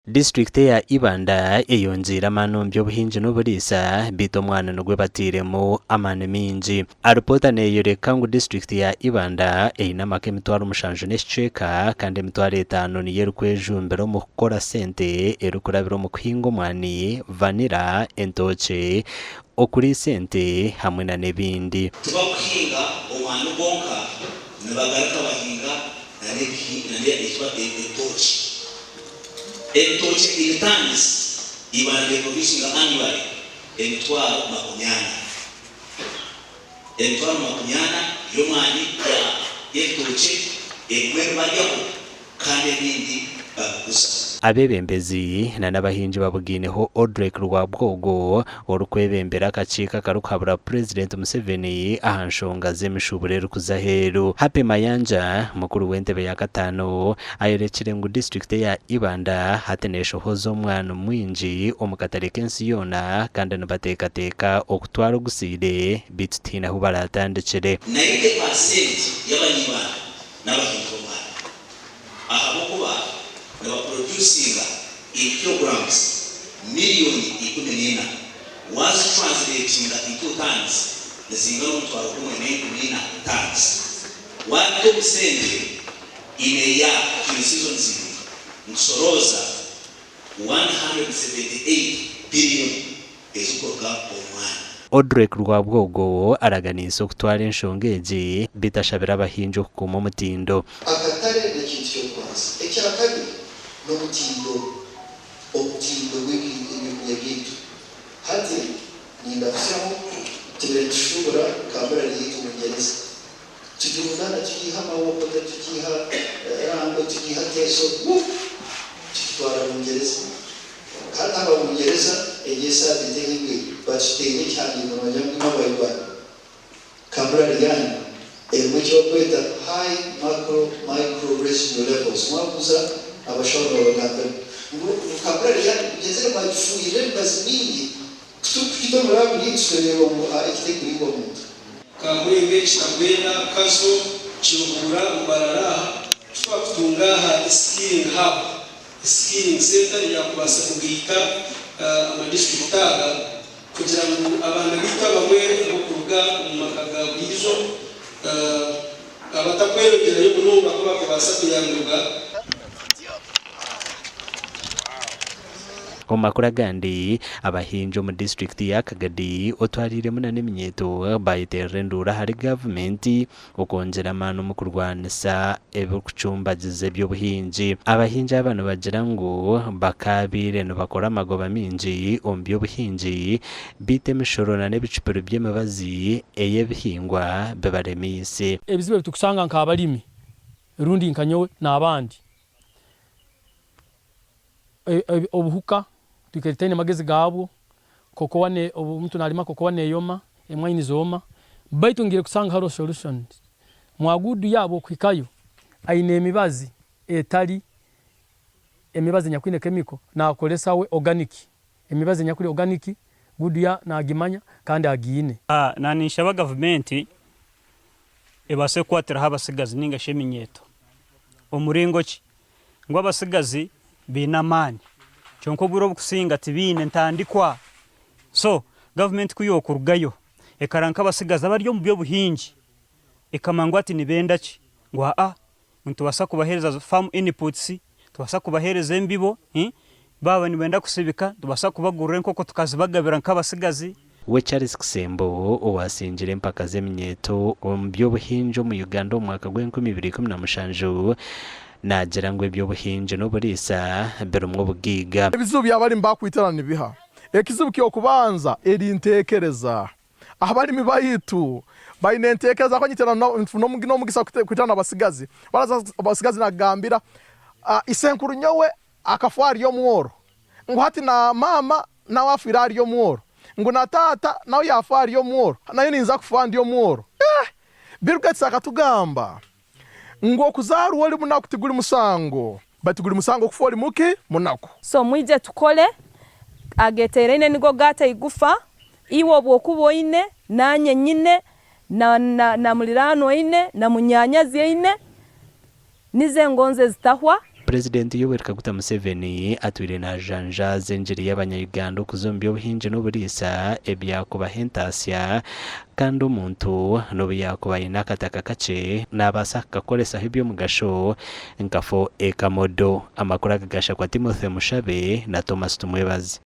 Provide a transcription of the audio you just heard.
Disiturikiti eya Ibanda eyongyeire amaani omu by'obuhingi n'oburiisa beitu omwani nigwo batairemu amaani maingi. Alipoota neeyoreka ngu disiturikiti ya Ibanda eine amaka 7000 n'ekicweka kandi 5000 niyo erikwejumbira omu kukora sente erikurabira omu kuhinga omwani, vanilla, entookye, okuriisa ente hamwe na n'ebindi. Tibakuhinga omwani gwonka, nibagaruka bahinga na n'entookye. Ebitookye in tons, Ibanda eproducinga annually 400,000. 400,000 y'omwani y'ebitookye, ebimwe nibaryaho kandi ebindi babiguza. Abeebembezi na n'abahingi babugaineho Odrek Rwabwogo orikwebembera akakiiko akarikuhabura Purezidenti Museveni aha nshonga z'emishuuburo erikuza aheeru. Happy Mayanja, mukuru w'entebe ya kataano ayorekire ngu disiturikiti eya Ibanda hati neshohoza omwani mwingi omu katare k'ensi yoona kandi nibateekateeka okutwara ogusiire beitu tihaine ahu baratandikire. 90% y'Abanyibanda n'abahingi b'omwani ahabw'okuba nibaproducinga in kilograms 14,000,000 waazitranslatinga into tons nizingana 14,000 tons waabita omu sente in a year twine seasons ibiri nitusorooza 178 billion ezikuruga omu mwani. Odrek Rwabwogo araganiise okutwara enshonga egi beitu ashabire abahingi okukuuma omutindo. Akatare n'ekintu ky'okubanza. Ekyakabiri n'omutindo, omutindo gw'ebyokurya byaitu. Hati nindahutsyaho tubaire nitushuubura kamurari yaitu Bungyereza. Tugirundaana tugiiha Mawokota, tugiiha Rangwe, tugiiha Teso, wuu! Tugitwara Bungyereza. Hati aba Bungyereza egi esaabiiti ehingwire batuteire ekihandiiko nibagira ngu imwe aba Uganda kamurari yaanyu erimu eki barikweta high macro micro residue levels. Mwabuuza abashaho nibabagambira ngu kamurari yaanyu mugyenzire mwagifuuhirira emibazi mingi ku turikugita omu laabu yaitu tureeba ngu egi terikuriibwa muntu. Kamwenge, Kitagwenda, Kazo, Kiruhura, Mbarara aha titwakutunga aha skilling hub, skilling centre eyakubaasa kugaita amadisiturikiti aga kugira ngu abaana baitu abamwe abokuruga omu maka ga buriijo abatakweyongyerayo munonga ku bakubaasa kuyambibwa. Omu makuru agandi, abahingi omu disiturikiti ya Kagadi otwariiremu na n'eminyeeto bayeterera enduuru ahari gavumenti okwongyera amaani omu kurwanisa ebirikucumbagiza eby'obuhingi. Abahingi aba nibagira ngu bakaabaire nibakora amagoba maingi omu by'obuhingi beitu emishoro na n'ebicupuri by'emibazi ey'ebihingwa bibaremeise. Ebizibu ebi turikusanga nk'abarimi rundi nka nyowe n'abandi, Obuhuka twikaire tutaine magezi gaabwo, kokowa ne obu omuntu nalima kokowa neyoma, emwayi nizooma, baitu ngiire kusanga haroho solutions. Mwaguudu yaabo okuhikayo aine emibazi etari emibazi enyakwine chemical nakoresa we organic, emibazi enyakuri organic guudu ya nagimanya kandi agiine. Na ninshaba gavumenti ebaase kukwatiraho abasigazi ninga shi eminyeeto. Omuringo ki? Ngu abasigazi baine amaani kyonka obwire obukusinga tibaine ntandikwa. So gavumenti ku yokurugayo ekareba nk'abasigazi abari omu by'obuhingi ekamanya ngu hati nibenda ki ngu aa nitubaasa kubaheereza farm inputs, nitubaasa kubaheereza embibo, baaba nibenda kusibika nitubaasa kubagurira enkoko tukazibagabira nk'abasigazi. We Charles Kisembo owasingire empaka z'eminyeeto omu by'obuhingi omu Uganda omu mwaka gw'enkumi ibiri ikumi na mushanju naagira ngu eby'obuhingi n'oburiisa birimu obugaiga. Ebizibu by'abalimi bakwitana nibiha? Ekizibu ky'okubanza eri ntekereza. Abalimi baitu baine entekereza ahakuba nyitera nfuna n'omugisa kwitana n'abasigazi. Baraza abasigazi nagambira isenkuru nyowe akafa ari omworo ngu hati na maama nawe afwire ari omworo ngu na taata nawe yafa ari omworo nayo ninza kufa ndi omworo. Eh! Bill Gates akatugamba ngu okuzaarwa ori munaku tiguri musango baitu guri musango okufa ori muki? Munaku. So mwije tukole, ageteeraine nigo gaata eigufa, iwe obwokuba oine, naanye nyine, na na na muliraanwa oine, na munyaanyazi aine, nizo engonzi ezitahwa. Purezidenti Yoweri Kaguta Museveni atwire najanjaaza engiri y'abanya-Uganda okuza omu by'obuhingi n'oburiisa ebyakubaha entaasya kandi omuntu n'obu yaakuba aine akataka kakye naabaasa kukakoresaho eby'omugasho nka 4 Acre Model. Amakuru aga gashakwa Timothy Mushabe na Thomas Tumwebaze.